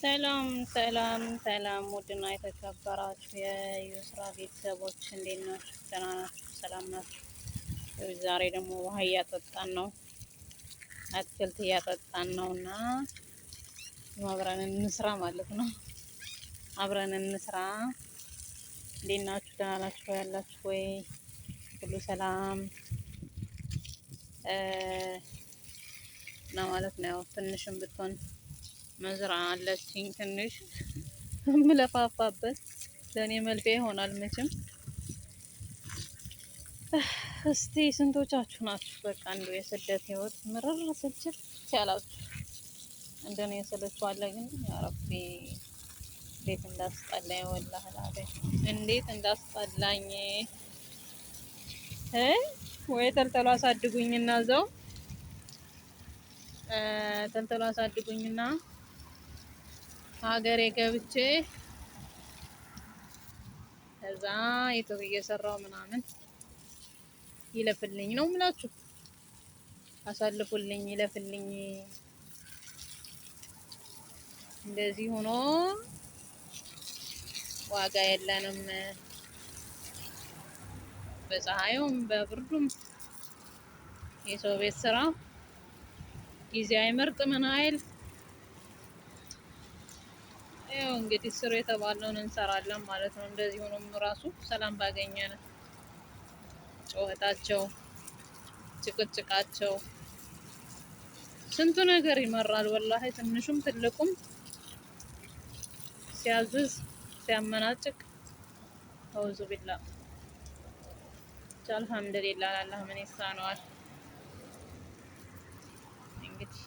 ሰላም ሰላም ሰላም፣ ውድና የተከበራችሁ የዩስራ ቤተሰቦች እንዴት ናችሁ? ደህና ናችሁ? ሰላም ናችሁ? ዛሬ ደግሞ ውሃ እያጠጣን ነው፣ አትክልት እያጠጣን ነው እና አብረን እንስራ ማለት ነው። አብረን እንስራ። እንዴት ናችሁ? ደህና ናችሁ ያላችሁ ወይ? ሁሉ ሰላም እና ማለት ነው። ያው ትንሽም ብትሆን መዝራ አለችኝ ትንሽ የምለፋፋበት ለእኔ መልፊያ ይሆናል መቼም። እስቲ ስንቶቻችሁ ናችሁ በቃ እንደው የስደት ህይወት ምርር ስልችት ያላችሁ? እንደኔ የሰለችው አለ። ግን ያ ረቢ እንዴት እንዳስጠላኝ ወላሂ እንዴት እንዳስጠላኝ እ ወይ ተልተሎ አሳድጉኝና እዛው ተልተሎ አሳድጉኝና ሀገሬ ገብቼ ከዛ YouTube እየሰራው ምናምን ይለፍልኝ ነው የምላችሁ። አሳልፉልኝ፣ ይለፍልኝ። እንደዚህ ሆኖ ዋጋ የለንም። በፀሐዩም በብርዱም የሰው ቤት ስራ ጊዜ አይመርጥ ምን አይል። ያው እንግዲህ ስሩ የተባለውን እንሰራለን ማለት ነው። እንደዚህ ሆኖም ራሱ ሰላም ባገኘን ጩኸታቸው፣ ጭቅጭቃቸው ስንቱ ነገር ይመራል። ወላሂ ትንሹም ትልቁም ሲያዝዝ ሲያመናጭቅ አውዙ ቢላ። አልሐምዱሊላህ አላህ ምን ይሳነዋል። እንግዲህ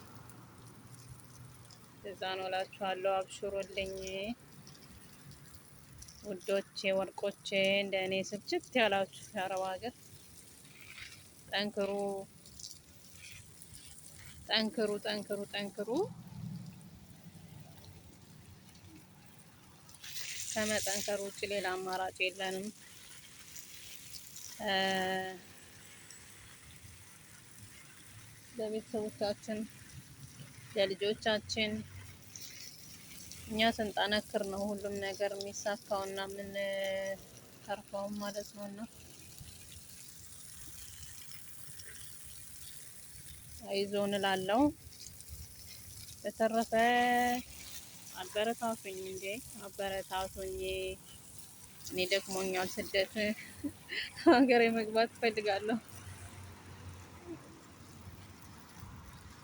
እዛ ነው እላችኋለሁ። አብሽሩልኝ ውዶቼ ወርቆቼ፣ እንደ እኔ ስልችት ያላችሁ የአረብ ሀገር ጠንክሩ፣ ጠንክሩ፣ ጠንክሩ፣ ጠንክሩ። ከመጠንከር ውጭ ሌላ አማራጭ የለንም። ለቤተሰቦቻችን ለልጆቻችን እኛ ስንጠነክር ነው ሁሉም ነገር የሚሳካውና የምንተርፈውም ማለት ነው። እና አይዞን እላለሁ። በተረፈ አበረታቱኝ እንዴ አበረታቱኝ። እኔ ደክሞኛል፣ ስደት ሀገሬ መግባት እፈልጋለሁ።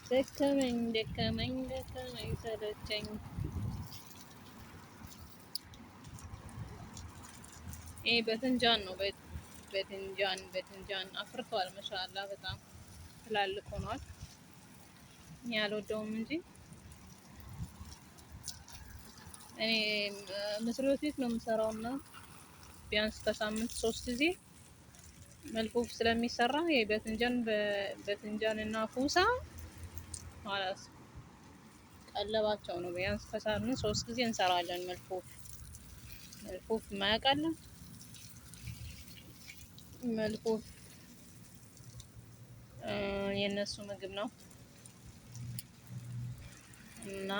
ደከመኝ ደከመኝ ደከመኝ ሰለቸኝ። ይሄ በትንጃን ነው። በትንጃን በትንጃን አፍርቷል። ማሻአላ በጣም ትላልቅ ሆኗል። እኔ አልወደውም እንጂ እኔ መስሪያ ቤት ነው የምሰራው እና ቢያንስ ከሳምንት 3 ጊዜ መልፎፍ ስለሚሰራ ይሄ በትንጃን በትንጃን እና ፉሳ ማለት ቀለባቸው ነው። ቢያንስ ከሳምንት 3 ጊዜ እንሰራለን መልፎፍ። መልፎፍ የማያውቅ አለ? መልፎፍ የነሱ ምግብ ነው እና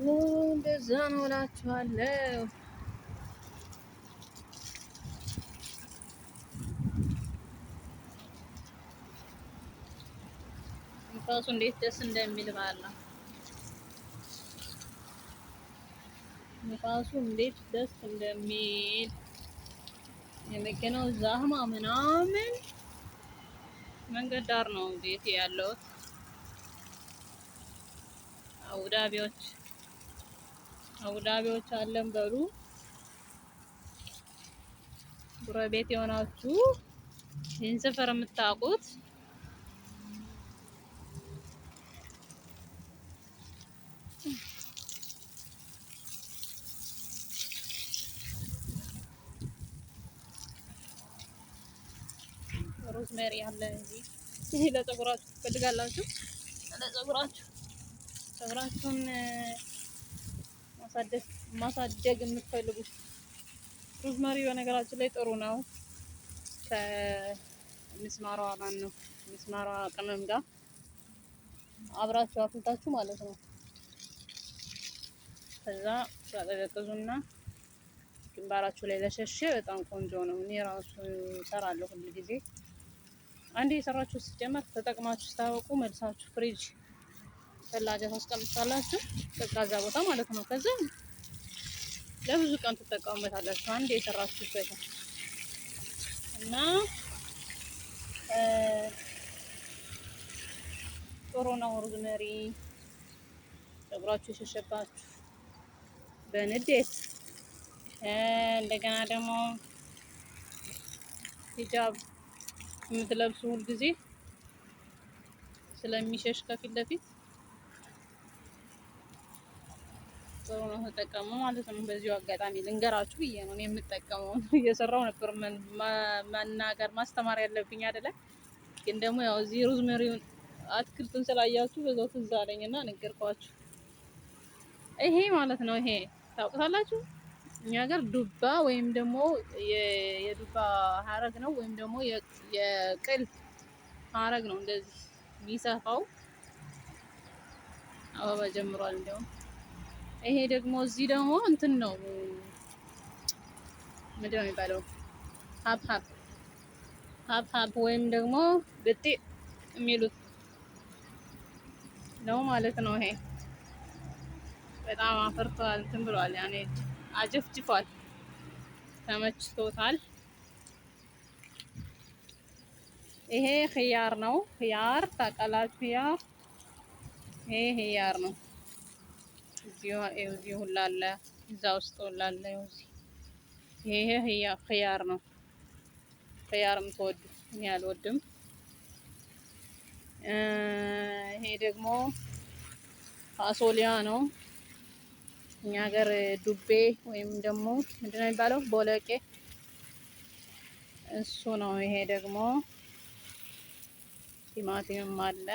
እንደዛ ነው እላችኋለሁ። ንፋሱ እንዴት ደስ እንደሚል ባላ ንፋሱ እንዴት ደስ እንደሚል የመኪናው ዛህማ ምናምን። መንገድ ዳር ነው ቤቴ ያለሁት። አቡዳቢዎች አቡዳቢዎች አለን በሉ። ጎረቤት የሆናችሁ ይህን ሰፈር የምታውቁት ሮዝሜሪ አለ እዚህ። ይሄ ለፀጉራችሁ ትፈልጋላችሁ? ለፀጉራችሁ ፀጉራችሁን ማሳደግ የምትፈልጉ ሮዝሜሪ በነገራችን ላይ ጥሩ ነው። ከምስማሯ ማን ነው ምስማሯ ቅመም ጋር አብራችሁ አፍልታችሁ ማለት ነው። ከዛ ታቀዘቅዙና ግንባራችሁ ላይ ለሸሸ በጣም ቆንጆ ነው። እኔ ራሱ እሰራለሁ ሁሉ ጊዜ። አንዴ የሰራችሁ ሲጀመር ተጠቅማችሁ ስታወቁ መልሳችሁ ፍሪጅ ثلاجة ታስቀምጣላችሁ፣ ቀዝቃዛ ቦታ ማለት ነው። ከዛ ለብዙ ቀን ትጠቀሙበታላችሁ። አንዴ የሰራችሁበት እና ጥሩ ነው። Rosemary ፀጉራችሁ የሸሸባችሁ በንዴት፣ እንደገና ደግሞ ሂጃብ የምትለብሱ ሁል ጊዜ ስለሚሸሽ ከፊት ለፊት ጥሩ ነው፣ ተጠቀሙ ማለት ነው። በዚሁ አጋጣሚ ልንገራችሁ ብዬ ነው የምጠቀመው። እየሰራው ነበር መናገር ማስተማር ያለብኝ አይደለ? ግን ደግሞ ያው እዚህ rosemary ውን አትክልቱን ስላያችሁ በዛው ትዝ አለኝና ነገርኳችሁ። ይሄ ማለት ነው፣ ይሄ ታውቁታላችሁ። እኛ ሀገር ዱባ ወይም ደግሞ የዱባ ሀረግ ነው ወይም ደግሞ የቅል ሀረግ ነው እንደዚህ የሚሰፋው። አበባ ጀምሯል እንደውም። ይሄ ደግሞ እዚህ ደግሞ እንትን ነው፣ ምንድን ነው የሚባለው? ሀብሀብ፣ ሀብሀብ ወይም ደግሞ ብጤ የሚሉት ነው ማለት ነው። ይሄ በጣም አፍርቷል፣ እንትን ብሏል፣ ያኔ አጀፍጅፏል፣ ተመችቶታል። ይሄ خيار ነው። خيار ታውቃላችሁ? خيار፣ ይሄ خيار ነው። እዚህ ሁላ አለ፣ እዛ ውስጥ ሁላ አለ። ይሄ خيار ነው። خيار የምትወዱ፣ እኔ አልወድም። ይሄ ደግሞ ፋሶሊያ ነው። እኛ ሀገር ዱቤ ወይም ደግሞ ምንድነው የሚባለው ቦለቄ እሱ ነው። ይሄ ደግሞ ቲማቲምም አለ።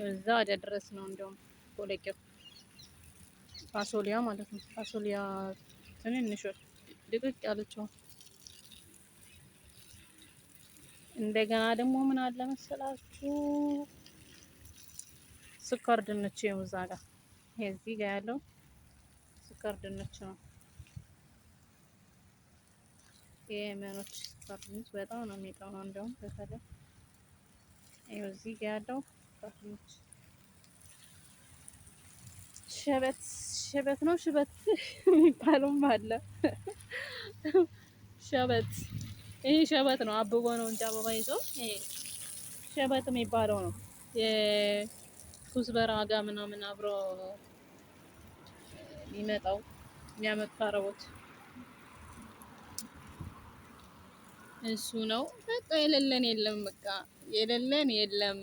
እዛ ወደ ድረስ ነው እንደውም ቦለቄው፣ ፋሶሊያ ማለት ነው። ፋሶሊያ ትንንሽ ድቅቅ ያለችው። እንደገና ደግሞ ምን አለ መሰላችሁ? ስኳር ድንች ይኸው እዛ ጋር፣ ይሄ እዚህ ጋር ያለው ስኳር ድንች ነው። የየመኖች ስኳር ድንች በጣም ነው የሚጥመው። እንደውም በተለይ ይኸው እዚህ ጋር ያለው ስኳር ድንች፣ شبت፣ شبت ነው፣ ሽበት የሚባለውም አለ። شبت፣ ይሄ شبت ነው። አብቦ ነው እንጂ አበባ ይዞ፣ ይሄ شبت የሚባለው ነው። የ كزبرة ጋር ምናምን አብሮ የሚመጣው፣ የሚያመጡት አረቦች እሱ ነው። በቃ የሌለን የለም። በቃ የሌለን የለም።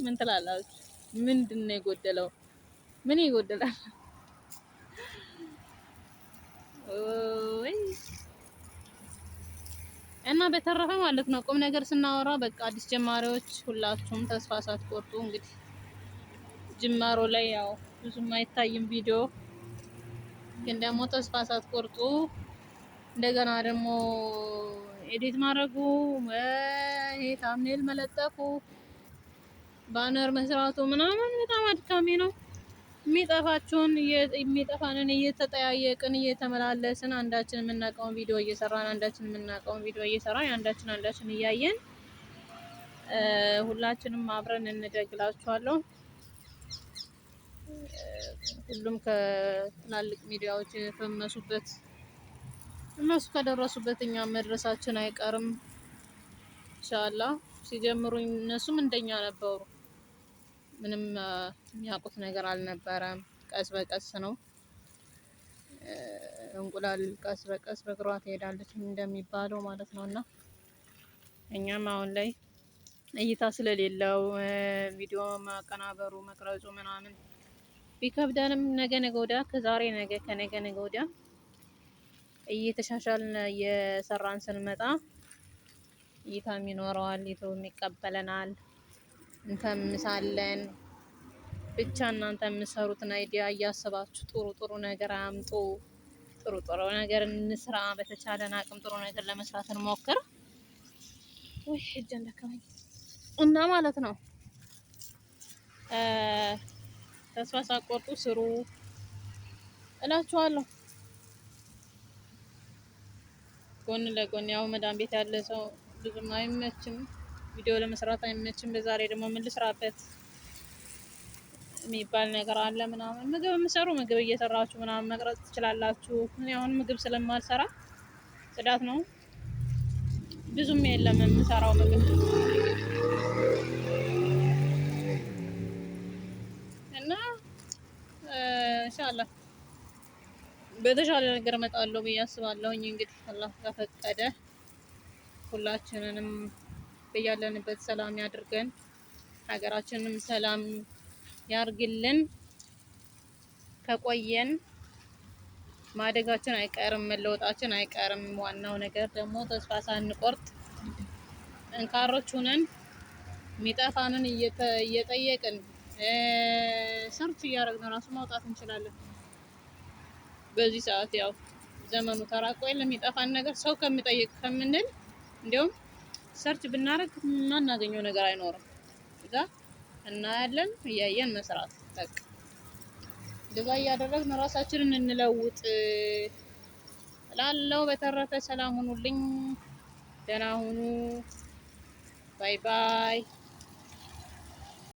ምን ትላላችሁ? ምንድን ነው የጎደለው? ምን ይጎደላል? ወይ እና በተረፈ ማለት ነው ቁም ነገር ስናወራ በቃ አዲስ ጀማሪዎች ሁላችሁም ተስፋ ሳትቆርጡ፣ እንግዲህ ጅማሮ ላይ ያው ብዙም አይታይም ቪዲዮ፣ ግን ደግሞ ተስፋ ሳትቆርጡ እንደገና ደግሞ edit ማድረጉ፣ ይሄ thumbnail መለጠፉ፣ banner መስራቱ ምናምን በጣም አድካሚ ነው። የሚጠፋችሁን የሚጠፋንን እየተጠያየቅን እየተመላለስን፣ አንዳችን የምናውቀውን ቪዲዮ እየሰራን፣ አንዳችን የምናውቀውን ቪዲዮ እየሰራን፣ አንዳችን አንዳችን እያየን ሁላችንም አብረን እንደግላችኋለሁ። ሁሉም ከትላልቅ ሚዲያዎች የፈመሱበት፣ እነሱ ከደረሱበት እኛ መድረሳችን አይቀርም። ኢንሻአላህ ሲጀምሩ እነሱም እንደኛ ነበሩ። ምንም የሚያውቁት ነገር አልነበረም። ቀስ በቀስ ነው፣ እንቁላል ቀስ በቀስ በእግሯ ትሄዳለች እንደሚባለው ማለት ነው። እና እኛም አሁን ላይ እይታ ስለሌለው ቪዲዮ ማቀናበሩ መቅረጹ ምናምን ቢከብደንም ነገ ነገ ወዲያ፣ ከዛሬ ነገ ከነገ ነገ ወዲያ እየተሻሻልን እየሰራን ስንመጣ እይታም ይኖረዋል፣ ዩቲዩብም ይቀበለናል፣ እንፈምሳለን። ብቻ እናንተ የምሰሩትን idea እያሰባችሁ ጥሩ ጥሩ ነገር አምጡ። ጥሩ ጥሩ ነገር እንስራ። በተቻለን አቅም ጥሩ ነገር ለመስራት እንሞክር። ወይ እጄን ደከመኝ እና ማለት ነው። ተስፋ ሳትቆርጡ ስሩ እላችኋለሁ። ጎን ለጎን ያው መዳም ቤት ያለ ሰው ብዙም አይመችም፣ ቪዲዮ ለመስራት አይመችም። በዛሬ ደግሞ ምን ልስራበት የሚባል ነገር አለ ምናምን። ምግብ የምሰሩ ምግብ እየሰራችሁ ምናምን መቅረጽ ትችላላችሁ። እኔ አሁን ምግብ ስለማልሰራ ጽዳት ነው ብዙም የለም የምሰራው ምግብ እና ኢንሻአላህ በተሻለ ነገር እመጣለሁ ብዬ አስባለሁኝ። እንግዲህ አላህ ከፈቀደ ሁላችንንም በያለንበት ሰላም ያድርገን፣ ሀገራችንንም ሰላም ያርግልን። ከቆየን ማደጋችን አይቀርም፣ መለወጣችን አይቀርም። ዋናው ነገር ደግሞ ተስፋ ሳንቆርጥ ጠንካሮች ሁነን የሚጠፋንን እየጠየቅን search እያደረግን ራሱ ማውጣት እንችላለን። በዚህ ሰዓት ያው ዘመኑ ተራቆ የለም የሚጠፋን ነገር ሰው ከሚጠይቅ ከምንል እንዲሁም search ብናደርግ የማናገኘው ነገር አይኖርም። እዛ እናያለን፣ እያየን መስራት በቃ እንደዛ እያደረግን ራሳችንን እንለውጥ እላለሁ። በተረፈ ሰላም ሁኑልኝ፣ ደህና ሁኑ። Bye bye።